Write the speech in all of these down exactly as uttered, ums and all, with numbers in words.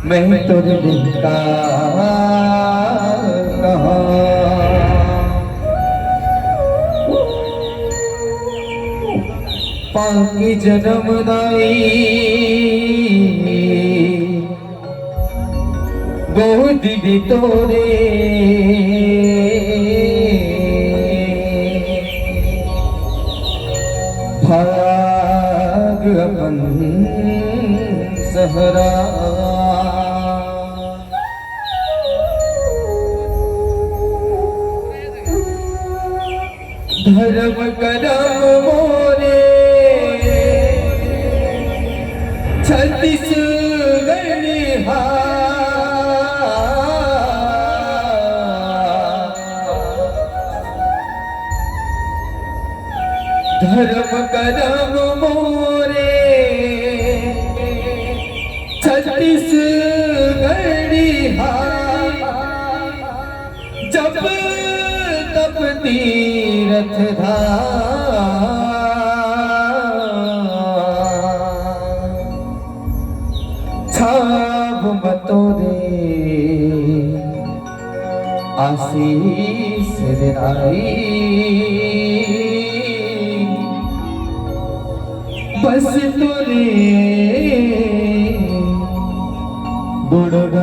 मैं तोर ले का कहा, पांगी जनम दाई गोद दे तोरे, भाग अपन सहरा। धर्म करम मोरे छत्तीसगढ़ निहार। धर्म करम मोरे छत्तीसगढ़ निहार। जप तप तीरथ धाम, छाप मतोरे आशीष देनाई। बस तोरे गुणगान,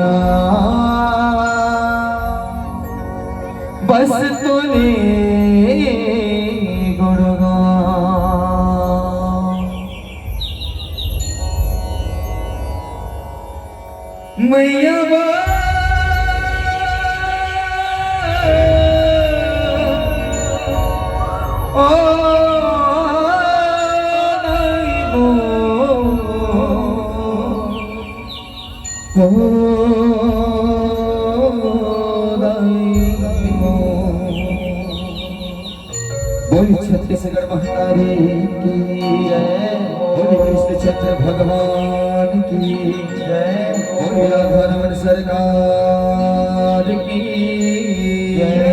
बस तोरे गुणगान। मैया बा, ओ दाई बो, ओ दाई बो। बोल छत्तीसगढ़ महतारी की जय, बोल कृष्णचंद्र भगवान की जय, बोल राधा रमन सरकार की जय।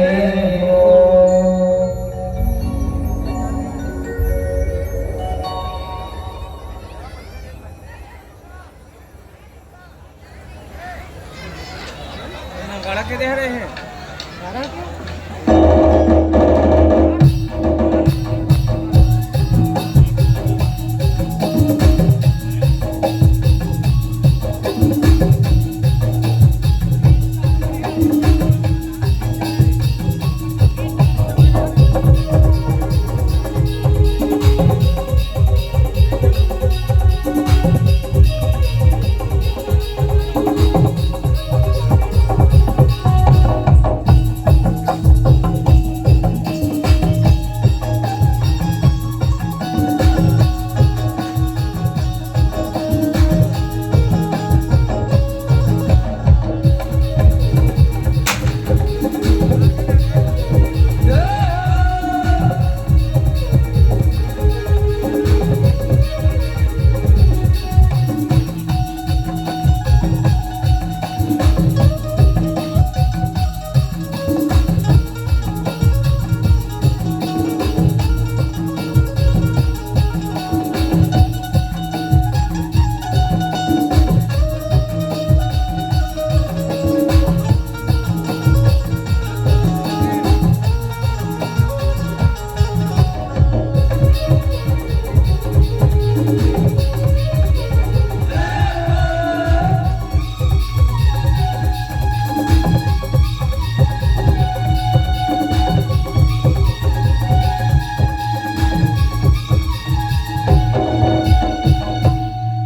गाड़ा के दे रहे हैं।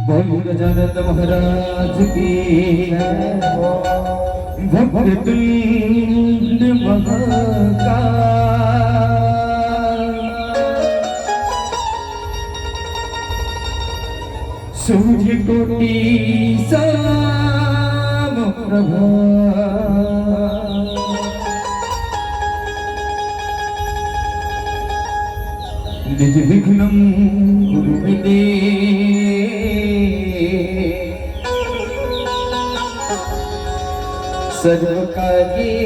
बोल गजानन महाराज की, वक्रतुंड महाकाल, सूर्य कोटि समप्रभा। निर्विघ्नं कुरु मे देव सर्वकार्येषु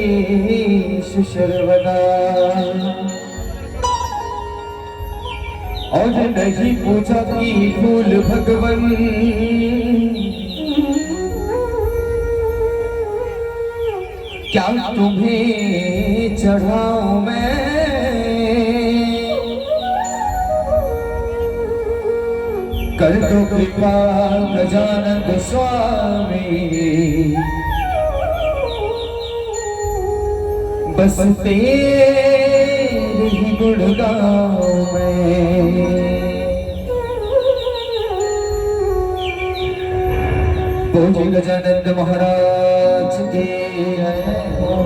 सर्वदा। और नहीं पूछा कि फूल भगवन, क्या तुम्हें चढ़ाऊं मैं? कर दो कृपा गजानंद स्वामी, बस तेरे ही गुण गाऊं मैं। बोल जी गजानंद महाराज की जय हो।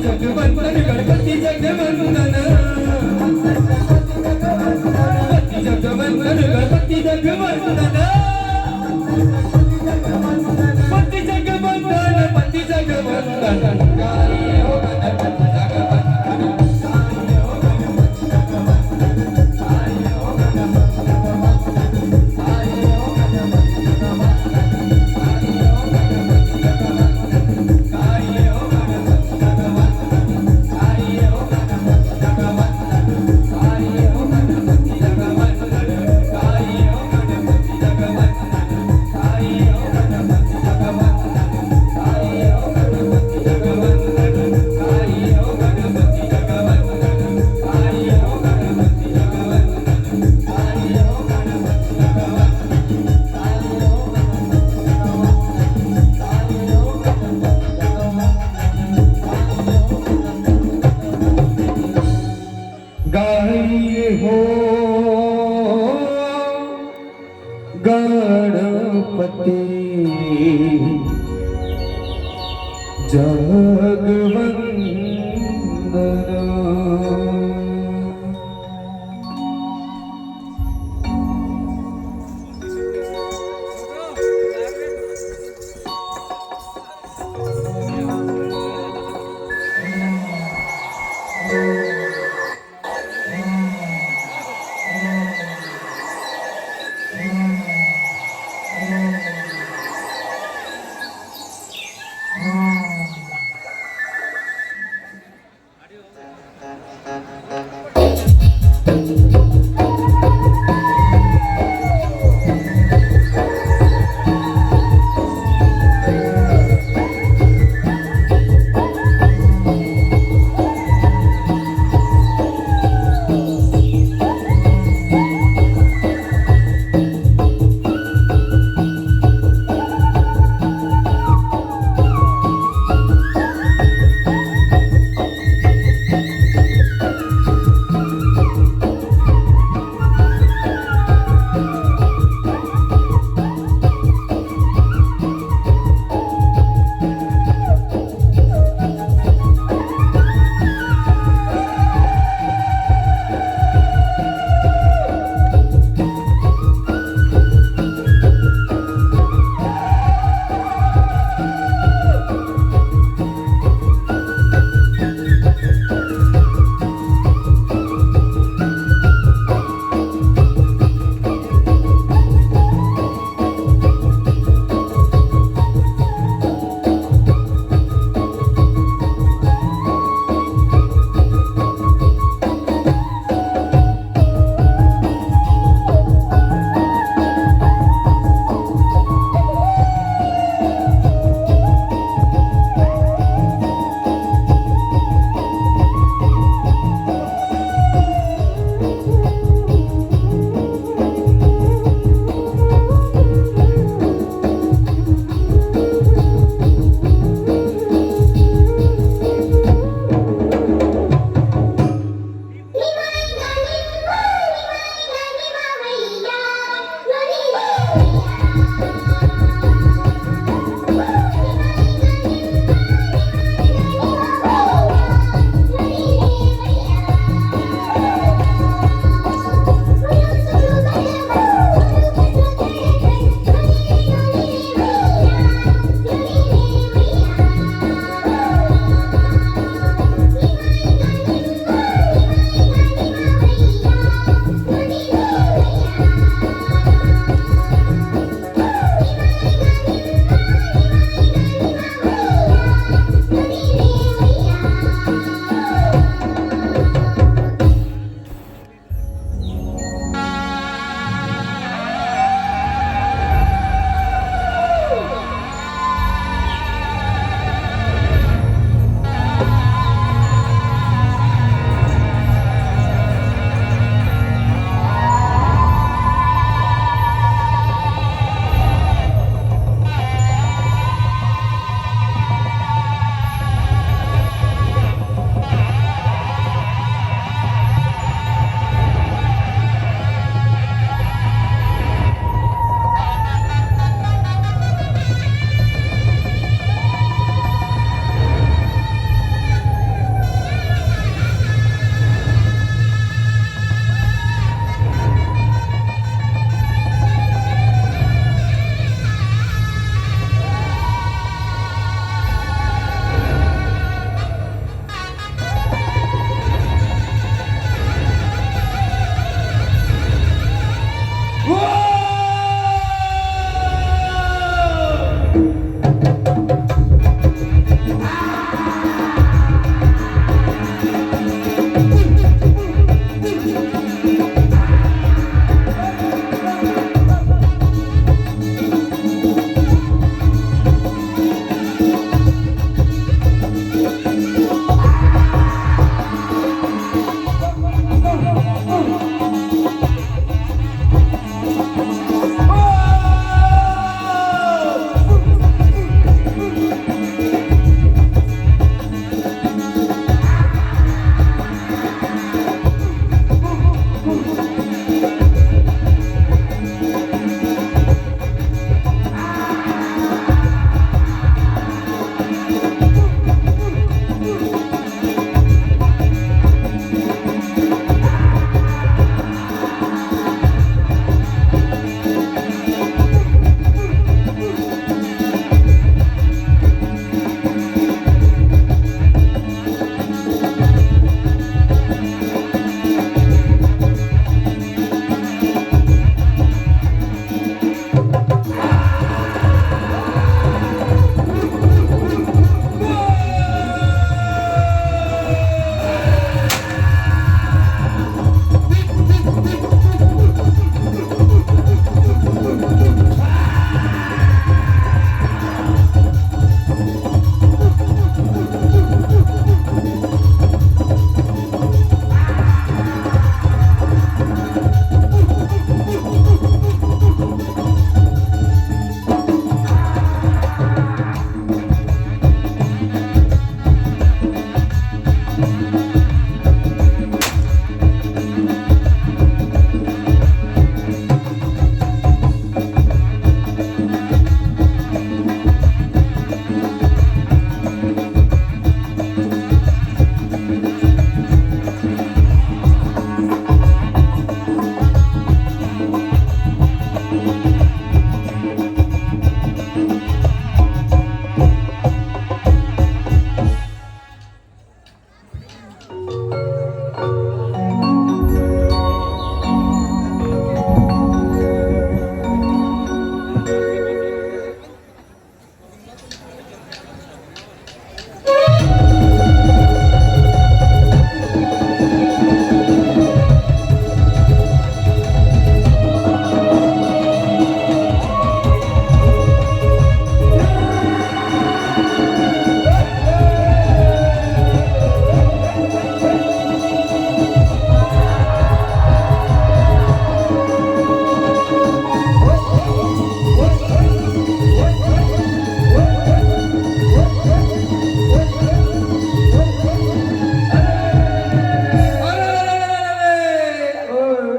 जगवंदन गणपति जगवंदन, पति जगवंदन गणपति जगवंदन, पति जगवंदन पति जगवंदन। गाई हो गणपति जगवंदन।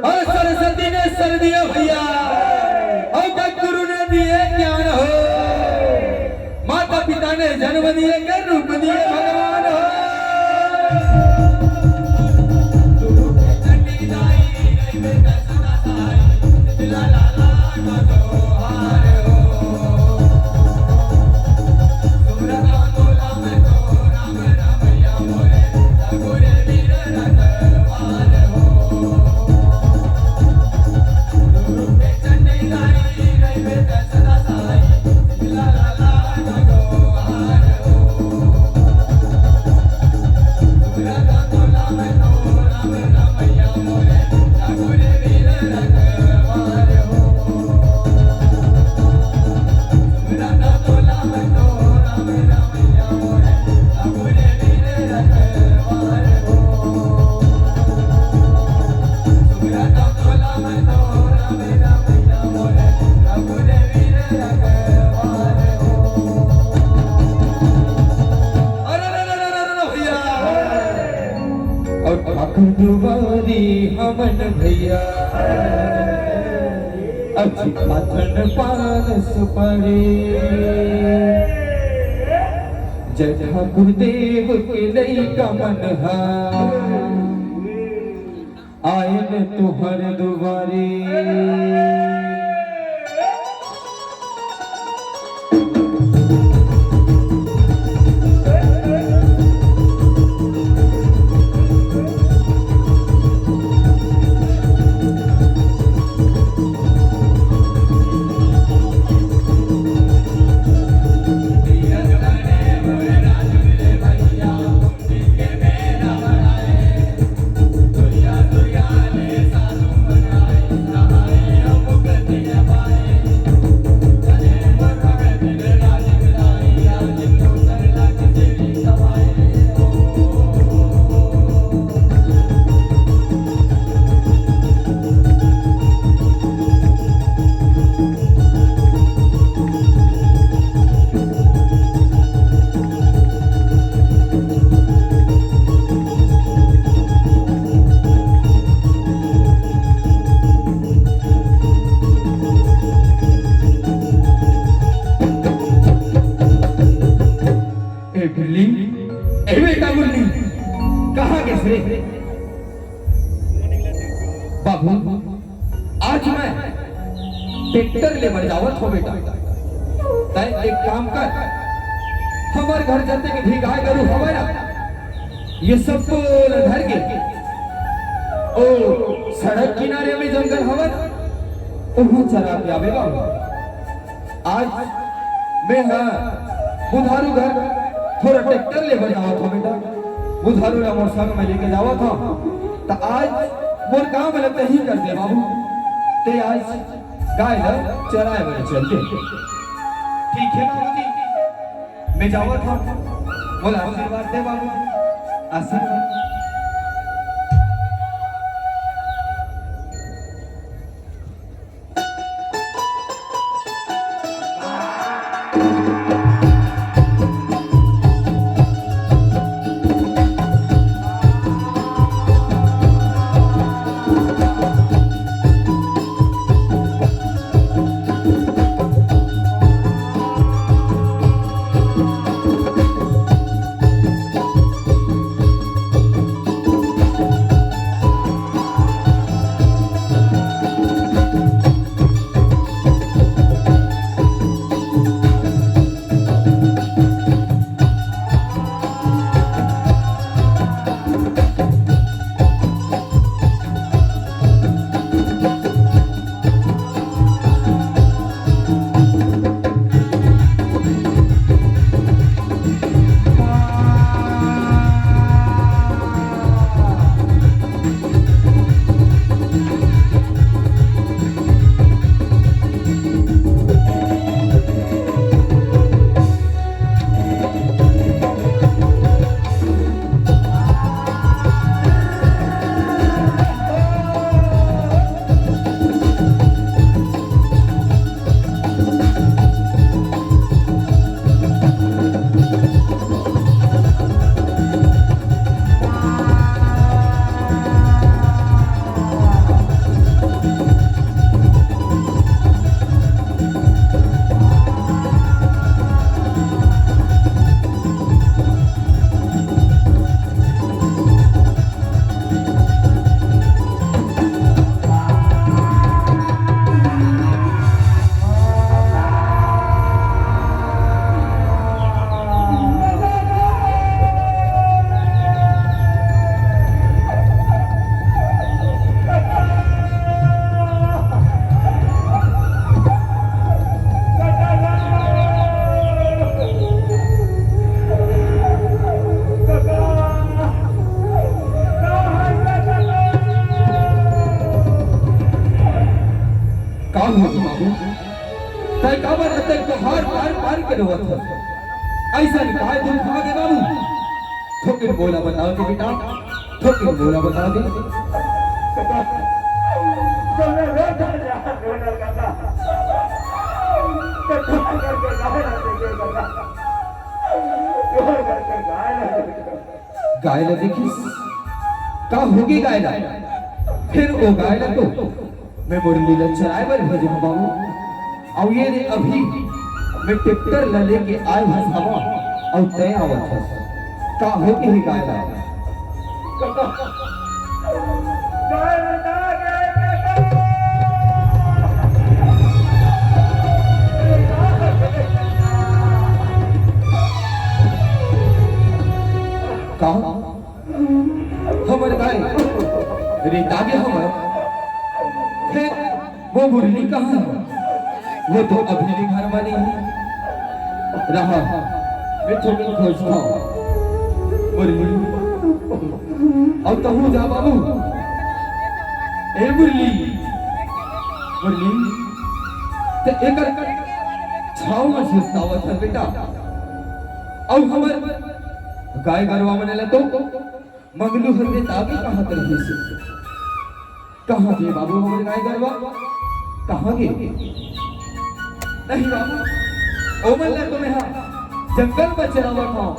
अरे सरस्वती ने सर दिए भैया, अउ जगत गुरु ने दिए ज्ञान हो, माता पिता ने जन्म दिए के रूप दिए भगवान हो। अरे, अरे, अरे, अरे, अरे, भैया। अउ ठाकुर दुआरी हमन भैया, अजी खाथन पान सुपारी। जय ठाकुर देव के लइका मन हा, आयन तुहर दुआरी। ए बेटा मुरली, कहाँ गेस रे? बाबू, आज मैं ट्रैक्टर ले बर जावत हो बेटा। तै एक काम कर, हमर घर जते के भी गाय गरू हवय ना, ये सब ल धर के ओ सड़क किनारे में जंगल हवय ना, उहाँ चरा के आबे बाबू। आज मैं ह बुधारू घर थोड़ा ट्रैक्टर ले बर जावत हव बेटा, बुधारू ला मोर संग में लेके जावत हव, त आज मोर काम ल तही कर दे बाबू। ते आज गाय ल चराए बर चल दे। ठीक है बाबूजी, मैं जावत हव, मोला आशीर्वाद दे बाबू, आशीर्वाद। का हो गे बाबू? तै काबर अतेक तो हार पार पार के रोवत हस? अइसन काय दुख आ गे बाबू? थोकिन मोला बता दे बेटा, थोकिन मोला बता दे। गाय ला देखिस, का होगे गाय ला? फेर ओ गाय ला तो मैं मुरली ला चराए बर भेजहूं बाबू। अउ ये रे अभी मैं ट्रैक्टर ला लेके आए हस हवा, अउ तै आवत हस। का होगे हे गाय ला? का? हमर गाय रेता गे हमर। फेर वो मुरली कहाँ हे? वो तो अभी भी घर में नहीं हे। रहा, मैं थोकिन खोजथंव। मुरली, अउ तहूँ जा बाबू। ए मुरली, मुरली, ते एकर छाँव में सुस्तावत हस बेटा। अउ हमर गाय गरवा मन ला तो मंगलू हर दे तागे कहाँ कर ही से? कहाँ गे बाबू हमर गाय गरवा? कहाँ गे? नहीं बाबू, ओमन ला तो मैं हा जंगल में चरावत हंव।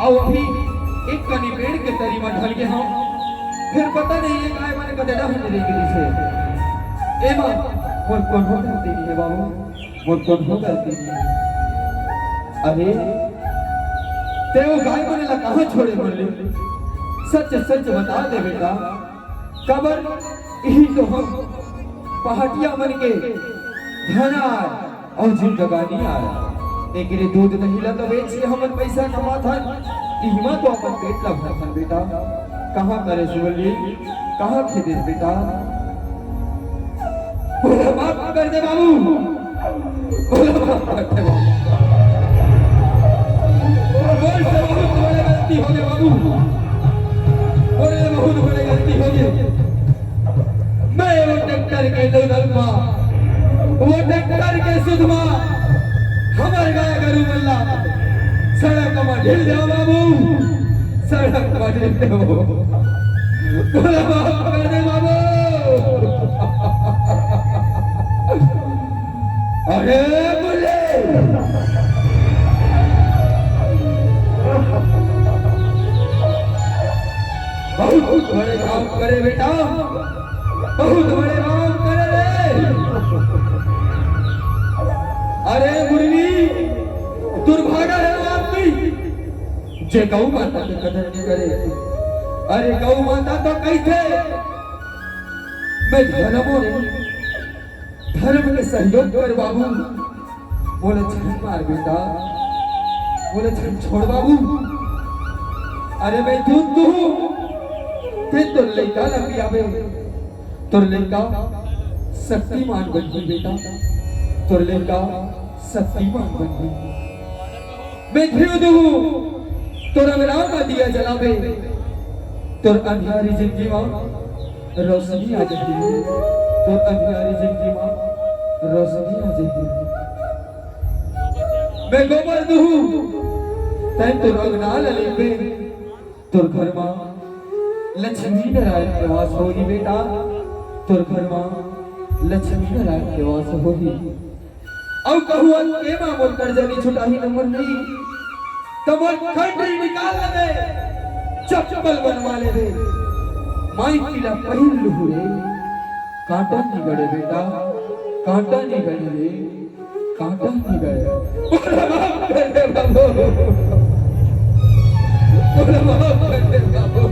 अउ अभी एक कनी पेड़ के तरी में ढल गे हंव। फेर पता नहीं ये गाय मन कते डहर में रह गिस हे। एमा मोर कोनो गलती नहीं हे बाबू। मोर कोनो गलती नहीं। अरे, ते वो गाय मन ला कहाँ छोड़े मुरली? सच सच बता दे बेटा, काबर इही तो हम पहाटिया मन के धन आय अउ जिंदगानी आय। एकरे दूध दही ला तो बेच के हमन पैसा कमाथन, इहमा तो अपन पेट ला भरथन बेटा। कहाँ करे सुवली, कहाँ खेदेस बेटा? मोला माफ कर दे बाबू, मोला माफ कर दे बाबू। मोर से बहुत बड़े गलती हो गए बाबू, मोर से बहुत बड़े गलती हो गए। मैं वो ट्रैक्टर के दलदल मा, वो ट्रैक्टर के सुध मा हमर गाय गरू मन ला सड़क मा ढील देव बाबू, सड़क मा ढील देव। मोला माफ कर दे बाबू। अरे बोले, बहुत बड़े काम करे बेटा, बहुत बड़े काम करे रे। अरे मुरली, दुर्भागा है वो आदमी, जे गौ माता के कदर नहीं करे। अरे गौ माता तो कहिथे, मैं धर्मो नहीं, धर्म के सहयोग कर बाबू, मोला झन मार बेटा, मोला झन छोड़ बाबू। अरे मैं दूध दूहूं, ते तोर लइका ला पियाबे, तोर लइका शक्तिमान बनही बेटा, तोर लइका शक्तिमान बनही। मैं घीव दूहूं, तोर अंगना मा दिया जलाबे, तोर अंधियारी जिंदगी मा रोशनी आ जाही, तोर अंधियारी जिंदगी मा रोशनी आ जाही। मैं गोबर दूहूं, तैं तोर अंगना ला लीपबे, तोर घर मा लक्ष्मी नारायण के वास होही बेटा, तोर घर मा लक्ष्मी नारायण के वास होही। अउ कहूं अंत के मा मोर कर्जा नी छुटाही न मुरली, त मोर खंडरी निकाल लेबे, चप्पल बनवा लेबे। माई पीला पहिर लुहू रे, कांटा नी गड़े बेटा, कांटा नी गड़े रे, कांटा नी गड़े। मोला माफ कर दे बाबू, मोला माफ कर दे बाबू।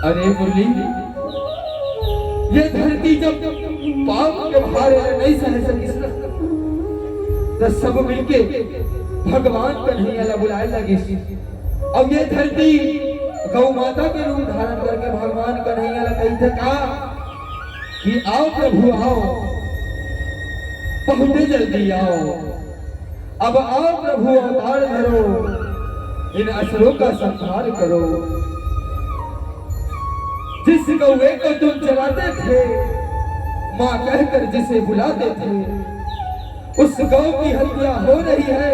अरे मुरली, ये धरती जब पाप के भार ला नहीं सह सकिस ना, त सब मिलके भगवान कन्हैया ला बुलाए लगिस। अब ये धरती गौ माता के रूप धारण करके भगवान कन्हैया ला कहिथे का कि आओ प्रभु आओ, बहुते जल्दी आओ। अब आओ प्रभु अवतार धरो, इन असुरों का संहार करो। जिस कौवे को तुम चराते थे, माँ कहकर जिसे बुलाते थे, उस गौ की हत्या हो रही है,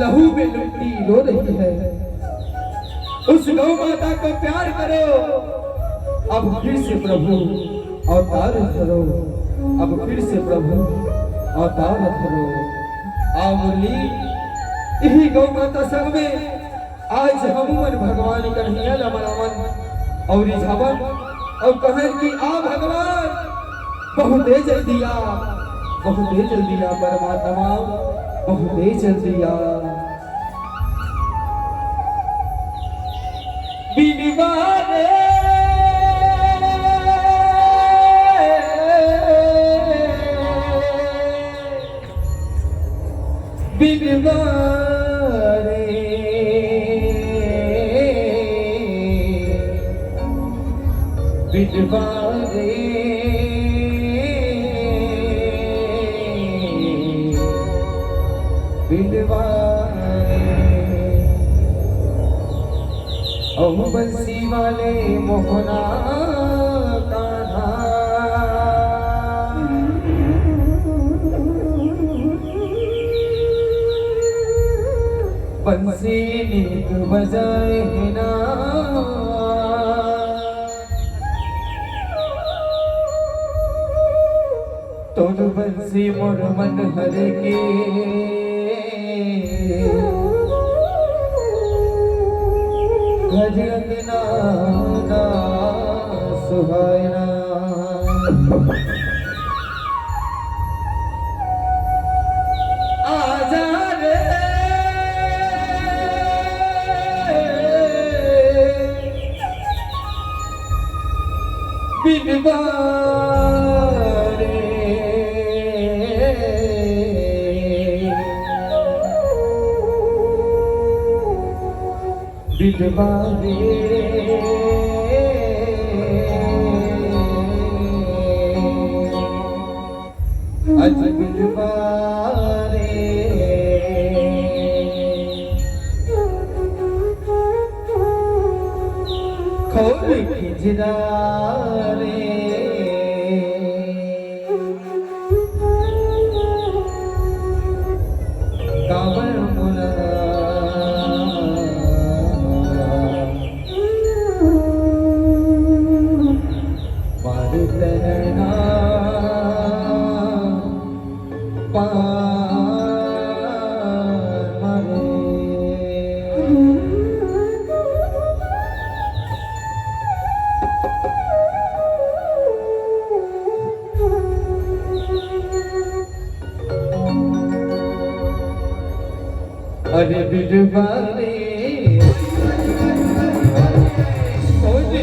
लहू में लुट्टी रो रही है। उस गौ माता को प्यार करो, अब फिर से प्रभु अवतार धरो, अब फिर से प्रभु अवतार धरो। आ मुरली, इही गौ माता संग में आज हमू मन भगवान कन्हैया ला मनावन अउ रिझावन अउ कहन कि आ भगवान, बहुते जल्दी आ, बहुते जल्दी आ परमात्मा, बहुते जल्दी आ। बिनवा रे, बिनवा रे, बिनवा रे, बिनवा रे। अहो बंसी वाले मोहना कान्हा, बंसी नीक बजाए हे ना। तोर बंसी मोर मन हर के, घर अंगना ना। बिजबारे, बिजबारे, अज बिजबारे, खोल किजरा रे। काबर मोला मारे तैना पार मारे। अरे बिजबारे, ओ जी।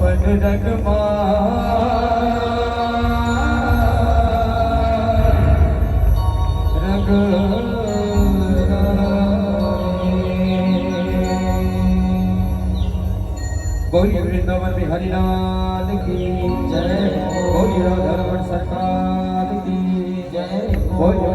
रग मा रग गौरी वृंदावन बिहारी लाल की जय। गौरी राधा रमण सरकार की जय। गौरी